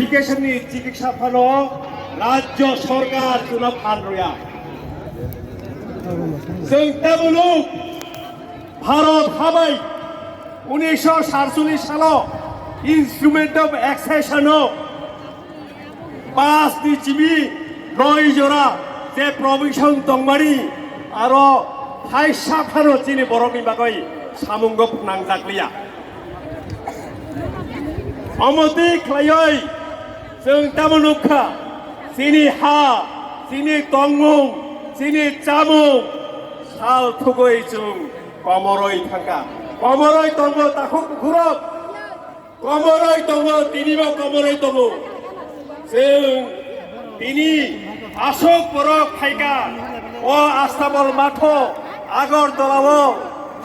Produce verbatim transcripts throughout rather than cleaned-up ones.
Education ni chikitsa phano rajyo sarkar chwngno phan rwya. Chwng tabuk Bharat-habai unisho satcholish salo Instrument of Accession o pass ni chimi noi jora je provision tongmani aro thaisa phano chini borokni bagwi samungo phnangjakliya. Omo twi khlaiwi chwng tamo nukha, chini ha, chini tongmung, chini chamung sal thugwi chwng komorwi thangkha. Komorwi tongo takhuk bukhurok, komorwi tongo, tinibo komorwi tongo. Chwng tini aswk borok phaikha o Astabol matho Agartala o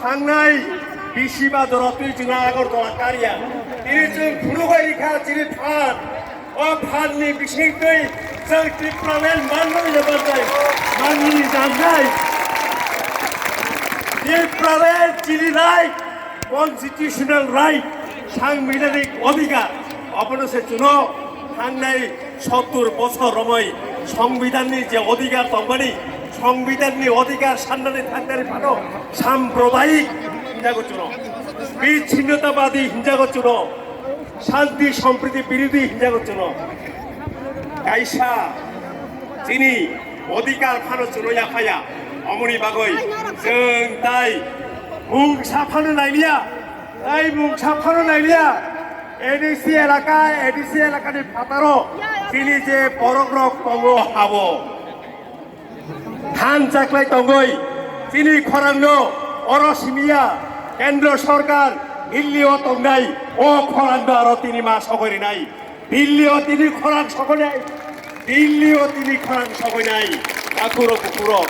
thangnai bisi ba dora twi chwngno Agartala karya. Tini chwng phunugwi rikha chini phan. O phanni bisingtwi chwng Tipraland manwi le manjai, manwi janjai. Tipraland chini right, constitutional right, sangbidhanik odhikar. Obono se chwngno thangnai sottur bochor romwi songbidanni je odhikar tongmani, songbidanni odhikar sannani thangnani phano sampradayik hinjago chwngno, bichinnotabadi hinjago chwngno, shanti sompriti birodhi hinjago chwngno. Kaisa chini odhikar phano chwngno yaphaya. Omoni bagwi chwng tai mungsa phano nailiya, tai mungsa phano nailiya. A D C elaka, A D C elakani phataro chini je borokrok tongo habo. Than chaklai tongwi chini khorangno oro simiya, Kendro Sorkar Delhi o tongnai o khorangno aro tini ma sogwi rinai. Delhi o tini khorang sogwi nai, Delhi o tini khorang sogwi nai. Takhurok bukhurok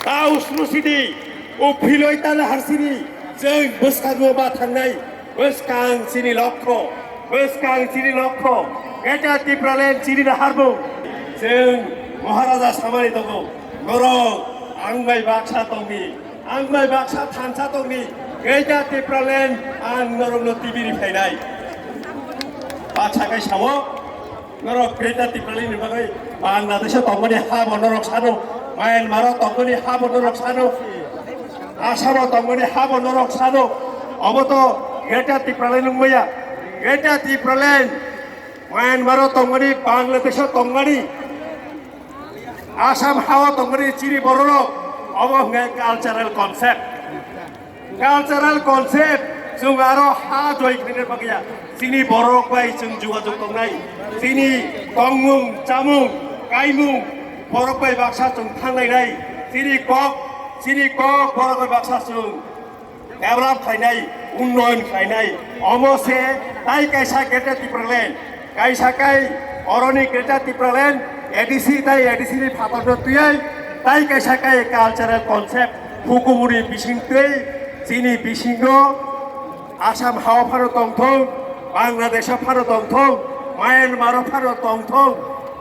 ta usnu sidi, o philoi tala harsini, chwng bwskango ma thangnai. Bwskang chini lokho, bwskang chini lokho, Greater Tipraland chini naharmung. Chwng Maharaja samani tongo, norok ang bai baksa tongni, ang bai baksa thansa tongni, Greater Tipraland ang norokno tibiri phainai. Baksa kai sao, norok Greater Tipraland ni bagwi Bangladesh o tongmani ha bo norok sano, Myanmar o tongmani ha bo norok sano, Assam o tongmani ha bo norok sano, obo to Greater Tipraland wngmaya. Greater Tipraland Myanmar o tongmani, Bangladesh o tongmani, Assam ha o tongmani chini bororok, obo hwnkhe cultural concept. Cultural concept, chwng aro ha joi khaina bagya. Chini borok bai chwng jogajog tongnai. Chini tongmung, chamung, kaimung, borok bai baksa chwng thanglainai. Chini kok, chini kok, borok bai baksa chwng develop khlainai, unnoyon khlainai. Omo se tai kaisa Greater Tipraland. Kaisa kai oroni Greater Tipraland, A D C tai A D C ni phatarno twiwi, tai kaisa kai cultural concept hukumuni bisingtwi chini bisingo Assam hao phano tongthok, Bangladesh phano tongthok, Myanmar phano tongthok,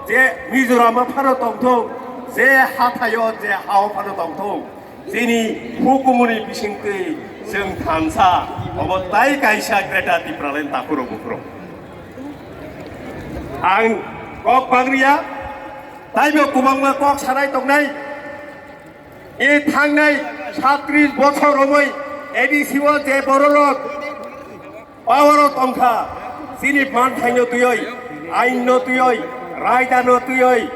je Mizoram phano tongthok, je hathaio je hao phano tongthok. Chini hukumuni bisingtwi chwng thansa, obo tai kaisa Greater Tipraland takhurok bukhurok. Ang kok pangriya, taibo kwbangma kok sanai tongnai. E thangnai satris bochor romwi A D C o je bororok power o tongkha, chini manthaino twiwi, ainno twiwi, raidano twiwi,